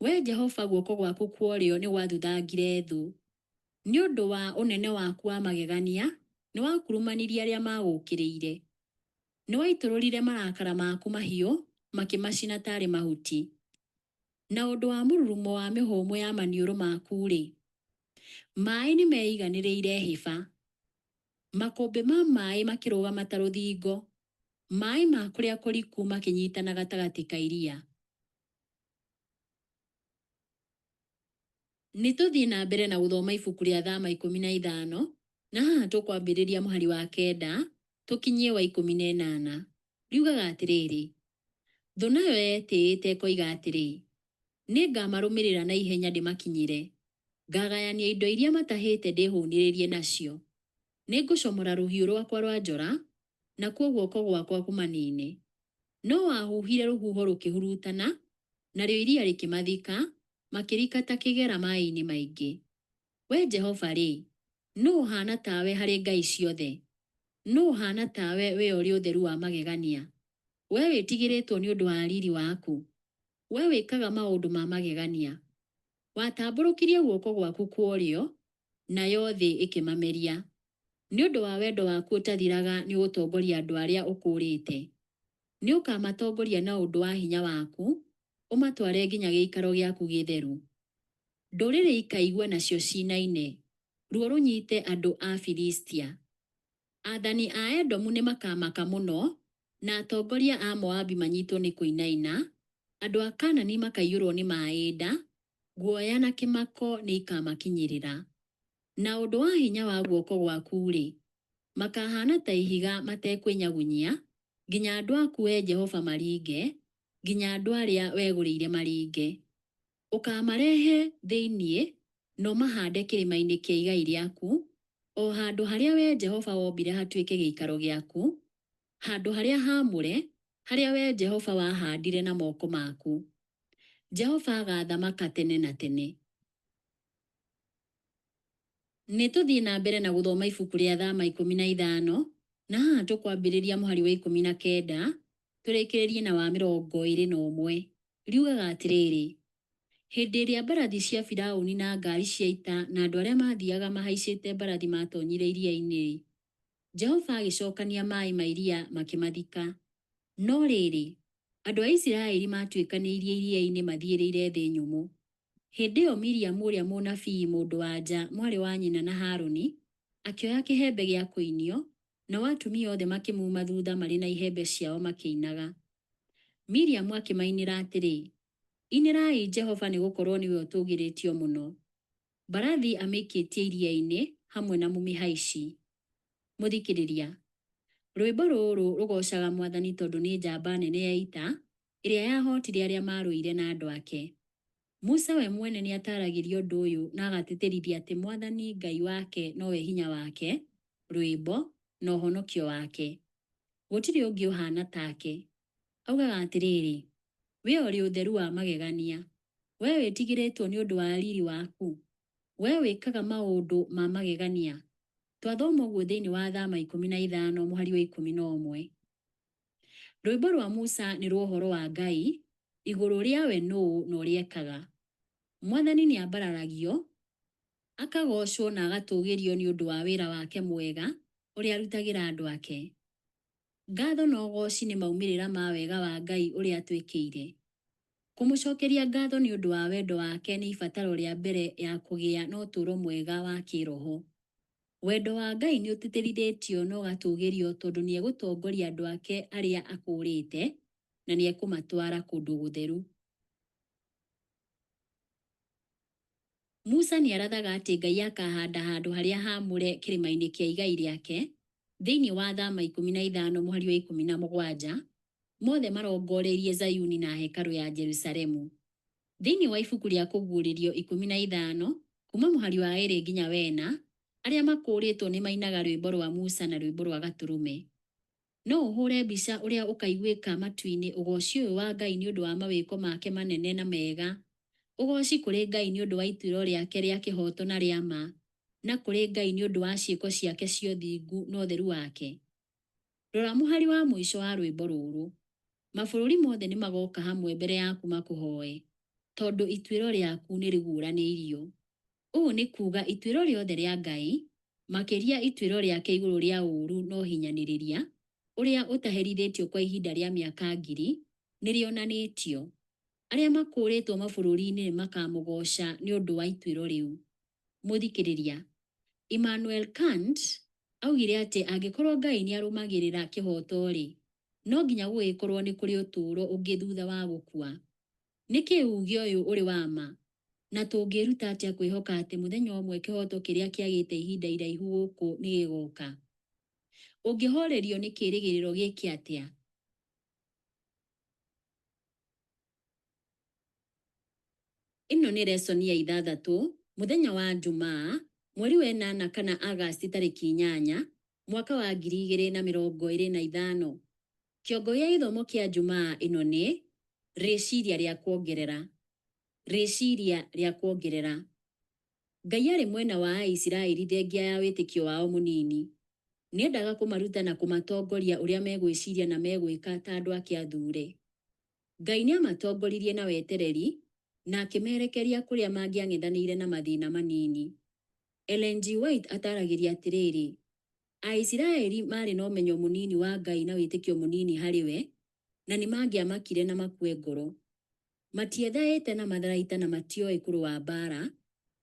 Wee Jehova guoko gwaku kwa ũrĩo nĩ gwathuthangire thũ. Nĩ ũndũ wa ũnene waku wa magegania, nĩwakurumanirie arĩa maagũũkĩrĩire. Nĩwaitũrũrire marakara maku mahiũ, makĩmacina taarĩ mahuti. Na ũndũ wa mũrurumo wa mĩhũmũ ya maniũrũ maku-rĩ, maaĩ nĩmeiganĩrĩire hĩba. Makũmbĩ ma maaĩ makĩrũgama ta rũthingo, maaĩ ma kũrĩa kũriku makĩnyiitana gatagatĩ ka iria. Nĩ tũthiĩ na mbere na gũthoma ibuku rĩa Thama 15, na haha tũkwambĩrĩria mũhari wa 9 tũkinyie wa 18. Riugaga atĩrĩrĩ, Thũ nayo yetĩĩte ĩkoiga atĩrĩ, 'Nĩngamarũmĩrĩra na ihenya ndĩmakinyĩre. Ngaagayania indo iria matahĩte ndĩhũũnĩrĩrie nacio. Nĩngũcomora rũhiũ rwakwa rwa njora, nakuo guoko gwakwa kũmaniine. No wahuhire rũhuho rũkĩhurutana, narĩo iria rĩkĩmathika, makĩrika ta kĩgera maaĩ-inĩ maingĩ. Wee Jehova-rĩ, nũũ ũhaana tawe harĩ ngai ciothe? Nũũ ũhaana tawe, wee ũrĩ ũtheru wa magegania, wee wĩtigĩrĩtwo nĩ ũndũ wa riiri waku, wee wĩkaga maũndũ ma magegania? Watambũrũkirie guoko gwaku kwa ũrĩo, nayo thĩ ĩkĩmameria. Nĩ ũndũ wa wendo waku ũtathiraga nĩũgũtongoria andũ arĩa ũkũũrĩte. Nĩũkamatongoria na ũndũ wa hinya waku, ũmatware nginya gĩikaro gĩaku gĩtheru. Ndũrĩrĩ ikaigua nacio ciinaine, ruo rũnyiite andũ a Filistia. Aathani a Edomu nĩmakamaka mũno, na atongoria a Moabi manyiitwo nĩ kũinaina, andũ a Kaanani makaiyũrwo nĩ maaĩ nda, guoya na kĩmako nĩikamakinyĩrĩra. Na ũndũ wa hinya wa guoko gwaku-rĩ, makahaana ta ihiga matekwĩnyagunyia, nginya andũ aku Wee Jehova maringe, nginya andũ arĩa wegũrĩire maringe. Ũkaamarehe thĩinĩ na ũmahaande kĩrĩma-inĩ kĩa igai rĩaku, o handũ harĩa Wee Jehova wombire hatuĩke gĩikaro gĩaku, handũ harĩa haamũre, harĩa Wee Jehova wahaandire na moko maku. Jehova agaathamaka tene na tene. Nĩ tũthiĩ na mbere na gũthoma ibuku rĩa Thama 15, na haha tũkwambĩrĩria mũhari wa 19 tũrĩkĩrĩrie na wa 21. Riugaga atĩrĩrĩ, Hĩndĩ ĩrĩa mbarathi cia Firauni na ngaari cia ita na andũ arĩa maathiaga mahaicĩte mbarathi maatoonyire iria-inĩ-rĩ, Jehova agĩcokania maaĩ ma iria makĩmathika. No rĩrĩ, andũ a Isiraeli maatuĩkanĩirie iria-inĩ mathiĩrĩire thĩ nyũmũ. Hĩndĩ ĩyo Miriamu ũrĩa mũnabii mũndũ-wa-nja, mwarĩ wa nyina na Harũni, akĩoya kĩhembe gĩa kũinio, nao atumia othe makĩmuuma thuutha marĩ na ihembe ciao makĩinaga. Miriamu akĩmainĩra atĩrĩ, Inĩrai Jehova nĩgũkorwo nĩwe ũtũũgĩrĩtio mũno. Mbarathi amĩikĩtie iria-inĩ hamwe na mũmĩhaici. Mũthikĩrĩria, rwĩmbo rũrũ rũgoocaga Mwathani tondũ nĩ njamba nene ya ita ĩrĩa yahootire arĩa maarũire na andũ ake. Musa we mwene nĩataaragĩria ũndũ ũyũ na agatĩtĩrithia atĩ Mwathani Ngai wake nowe hinya wake, rwĩmbo, na ũhonokio wake. Gũtirĩ ũngĩ ũhaana take. Augaga atĩrĩrĩ, Wee ũrĩ ũtheru wa magegania, wee wĩtigĩrĩtwo nĩ ũndũ wa riiri waku, wee wĩkaga maũndũ ma magegania. Twathoma ũguo thĩinĩ wa Thama 15 mũhari wa 11. Rwĩmbo rwa Musa nĩ rwa ũhoro wa Ngai, igũrũ rĩa we nũũ na ũrĩa ekaga. Mwathani nĩambararagio, akagoocwo na agatũũgĩrio nĩ ũndũ wa wĩra wake mwega ũrĩa arutagĩra andũ ake. Ngatho na ũgooci nĩ maumĩrĩra ma wega wa Ngai ũrĩa atwĩkĩire. Kũmũcokeria ngatho nĩ ũndũ wa wendo wake nĩ ibataro rĩa mbere ya kũgĩa na ũtũũro mwega wa kĩĩroho. Wendo wa Ngai nĩ ũtĩtĩrithĩtio na ũgatũũgĩrio tondũ nĩ egũtongoria andũ ake arĩa akũũrĩte na nĩ ekũmatwara kũndũ gũtheru. Musa nĩ arathaga atĩ Ngai akaahanda handũ harĩa haamũre kĩrĩma-inĩ kĩa igai rĩake, thĩinĩ wa Thama 15 mũhari wa 17, mothe marongoreirie Zayuni na hekarũ ya Jerusalemu. Thĩinĩ wa ibuku rĩa Kũguũrĩrio 15, kuuma mũhari wa ĩĩrĩ nginya wena, arĩa makũũrĩtwo nĩ mainaga rwĩmbo rwa Musa na rwĩmbo rwa Gatũrũme. No ũhũre mbica ũrĩa ũkaiguĩka matu-inĩ ũgooci ũyũ wa Ngai nĩ ũndũ wa mawĩko make manene na mega. Ũgooci kũrĩ Ngai nĩ ũndũ wa ituĩro rĩake rĩa kĩhooto na rĩa ma, na kũrĩ Ngai nĩ ũndũ wa ciĩko ciake cia ũthingu na ũtheru wake. Rora mũhari wa mũico wa rwĩmbo rũrũ. Mabũrũri mothe nĩ magoka hamwe mbere yaku makũhoe, tondũ ituĩro rĩaku nĩ rĩguũranĩirio. Ũũ nĩ kuuga ituĩro rĩothe rĩa Ngai, makĩria ituĩro rĩake igũrũ rĩa ũũru na ũhinyanĩrĩria, ũrĩa ũtaherithĩtio kwa ihinda rĩa mĩaka ngiri, nĩ rĩonanĩtio. Arĩa makũũrĩtwo mabũrũri-inĩ nĩ makamũgooca nĩ ũndũ wa ituĩro rĩu. Mũthikĩrĩria, Immanuel Kant augire atĩ angĩkorwo Ngai nĩ arũmagĩrĩra kĩhooto-rĩ, no nginya gũgĩkorwo nĩ kũrĩ ũtũũro ũngĩ thutha wa gũkua. Nĩkĩ uuge ũyũ ũrĩ wa ma? Na tũngĩĩruta atĩa kwĩhoka atĩ mũthenya ũmwe kĩhooto kĩrĩa kĩagĩte ihinda iraihu gũkũ nĩ gĩgoka? Ũngĩhoorerio nĩ kĩĩrĩgĩrĩro gĩkĩ atĩa? Ĩno nĩ lesson ya ithathatũ, mũthenya wa Njumaa, mweri wa ĩnana kana Agasti tarĩki 8, mwaka wa 2025. Kĩongo gĩa gĩthomo kĩa Njumaa ĩno nĩ rĩciria rĩa kuongerera. Rĩciria rĩa kuongerera. Ngai arĩ mwena wa Aisiraeli thengia ya wĩtĩkio wao mũnini. Nĩendaga kũmaruta na kũmatongoria ũrĩa megwĩciria na megwĩka ta andũ ake athuure. Ngai nĩamatongoririe na wetereri na akĩmerekeria kũrĩa mangĩang'ethanĩire na mathĩna manini. Ellen G. White ataragĩria atĩrĩrĩ, Aisiraeli maarĩ na ũmenyo mũnini wa Ngai na wĩtĩkio mũnini harĩ we, na nĩmangĩamakire na makue ngoro. Matiethaĩte na matharaita na matioĩ kũrũa mbaara.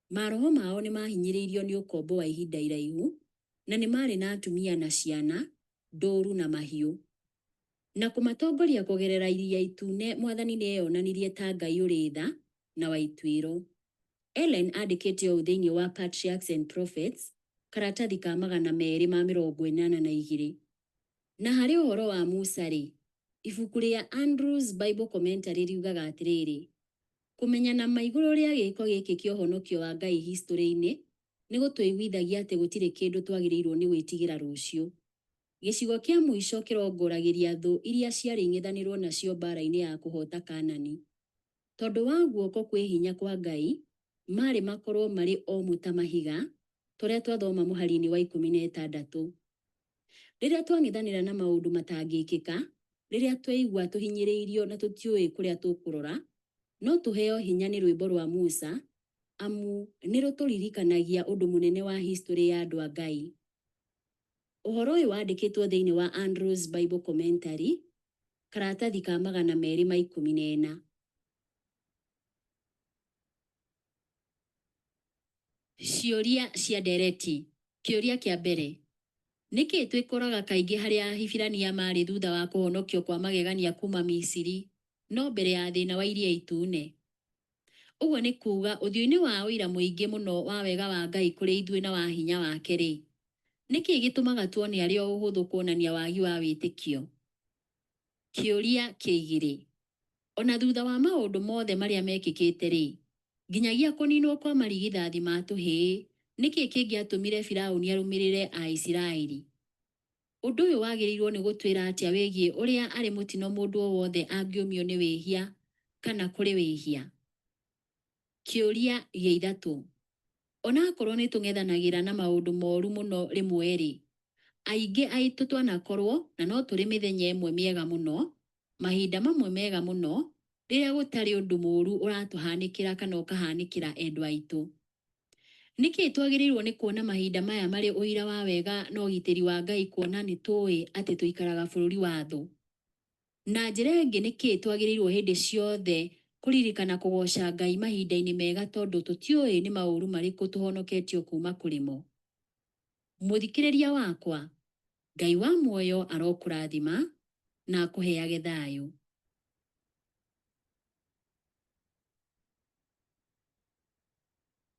Maroho mao nĩmahinyĩrĩirio nĩ ũkombo wa ihinda iraihu, na nĩ maarĩ na atumia na ciana, ndũũru na mahiũ. Na kũmatongoria kũgerera Iria Itune Mwathani nĩeyonanirie ta Ngai ũrĩ tha na wa ituĩro. Ellen andĩkĩte ũũ thĩinĩ wa Patriarchs and Prophets, karatathi ka 282. Na harĩ ũhoro wa Musa-rĩ, ibuku rĩa Andrews Bible Commentary riugaga atĩrĩrĩ, Kũmenya na ma igũrũ rĩa gĩĩko gĩkĩ kĩa ũhonokio wa Ngai historĩ-inĩ nĩ gũtũiguithagia atĩ gũtirĩ kĩndũ twagĩrĩirwo nĩ gwĩtigĩra rũciũ. Gĩcigo kĩa mũico kĩrongoragĩria thũ iria ciarĩ ing'ethanĩrwo nacio mbaara-inĩ ya kũhoota Kaanani. Tondũ wa guoko kwĩ hinya kwa Ngai, maarĩ makorwo marĩ omũ ta mahiga, torĩa twathoma mũhari-inĩ wa 16. Rĩrĩa twang'ethanĩra na maũndũ matangĩkĩka, rĩrĩa tweigua tũhinyĩrĩirio na tũtiũĩ kũrĩa tũkũrora, no tũheo hinya nĩ rwĩmbo rwa Musa, amu nĩ rũtũririkanagia ũndũ mũnene wa historĩ ya andũ a Ngai. Ũhoro ũyũ wandĩkĩtwo thĩinĩ wa Andrews Bible Commentary, karatathi ka 214. Ciũria cia ndereti. Kĩũria kĩa mbere. Nĩkĩ twĩkoraga kaingĩ harĩa Ahibirania maarĩ thutha wa kũhonokio kwa magegania kuuma Misiri, no mbere ya thĩna wa Iria Itune? Ũguo nĩ kuuga, ũthiũ-inĩ wa ũira mũingĩ mũno wa wega wa Ngai kũrĩ ithuĩ na wa hinya wake-rĩ, nĩ kĩĩ gĩtũmaga tuone arĩ o ũhũthũ kuonania wagi wa wĩtĩkio? Kĩũria kĩa igĩrĩ. O na thutha wa maũndũ mothe marĩa mekĩkĩte-rĩ, nginyagia kũninwo kwa marigithathi ma tũhĩĩ, nĩ kĩĩ kĩngĩatũmire Firauni arũmĩrĩre Aisiraeli? Ũndũ ũyũ wagĩrĩirũo nĩ gũtwĩra atĩa wĩgiĩ ũrĩa arĩ mũtino mũndũ o wothe angĩũmio nĩ wĩhia kana kũrĩ wĩhia? Kĩũria gĩa ithatũ. O na akorũo nĩ tũng'ethanagĩra na maũndũ moru mũno rĩmwe-rĩ, aingĩ aitũ twanakorũo na no tũrĩ mĩthenya ĩmwe mĩega mũno, mahinda mamwe mega mũno, rĩrĩa gũtarĩ ũndũ mũũru ũratũhanĩkĩra kana ũkahanĩkĩra endwa aitũ. Nĩkĩ twagĩrĩirũo nĩ kuona mahinda maya marĩ ũira wa wega na ũgitĩri wa Ngai kuona nĩ tũĩ atĩ tũikaraga bũrũri wa thũ? Na njĩra ĩngĩ nĩkĩ twagĩrĩirũo hĩndĩ ciothe kũririkana kũgooca Ngai mahinda-inĩ mega tondũ tũtiũĩ nĩ maũru marĩkũ tũhonoketio kuuma kũrĩ mo? Mũthikĩrĩria wakwa, Ngai wa muoyo arokũrathima na akũheage thayũ.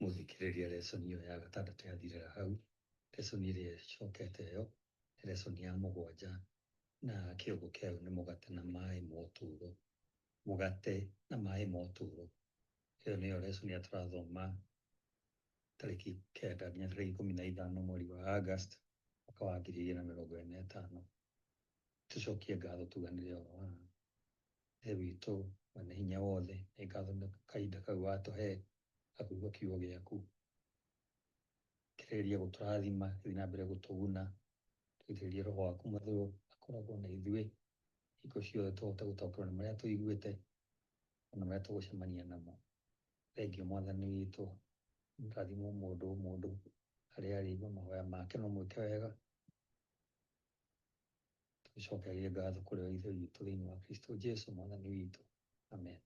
Mũthikĩrĩria, lesson ĩyo ya gatandatũ yathirĩra hau. Lesson ĩrĩa ĩcokete ĩyo nĩ lesson ya mũgwanja na kĩongo kĩayo nĩ mũgate na maĩ ma ũtũũro. Mũgate na maĩ ma ũtũũro. Ĩyo nĩyo lesson ĩrĩa tũrathoma tarĩki 9 nginya tarĩki 15 mweri wa August mwaka wa 2025. Tũcokie ngatho tuganĩre ũhoro wa Ithe witũ mwene hinya wothe, nĩ ngatho nĩ kahinda kau watũhe ga kũigua kiugo gĩaku. Kĩrĩrĩria gũtũrathima, gĩthiĩ na mbere gũtũguna, tũitĩrĩrie Roho waku Mũtheru akoragwo na ithuĩ hingo ciothe tũhote gũtaũkĩrwo nĩ marĩa tũiguĩte ona marĩa tũgũcemania namo. Thengiũ Mwathani witũ, rathimwo mũndũ o mũndũ harĩa arĩ, igua mahoya make no mwĩke wega. Tũcokerie ngatho kũrĩ we Ithe witũ thĩinĩ wa Kristo Jesu Mwathani witũ. Amen.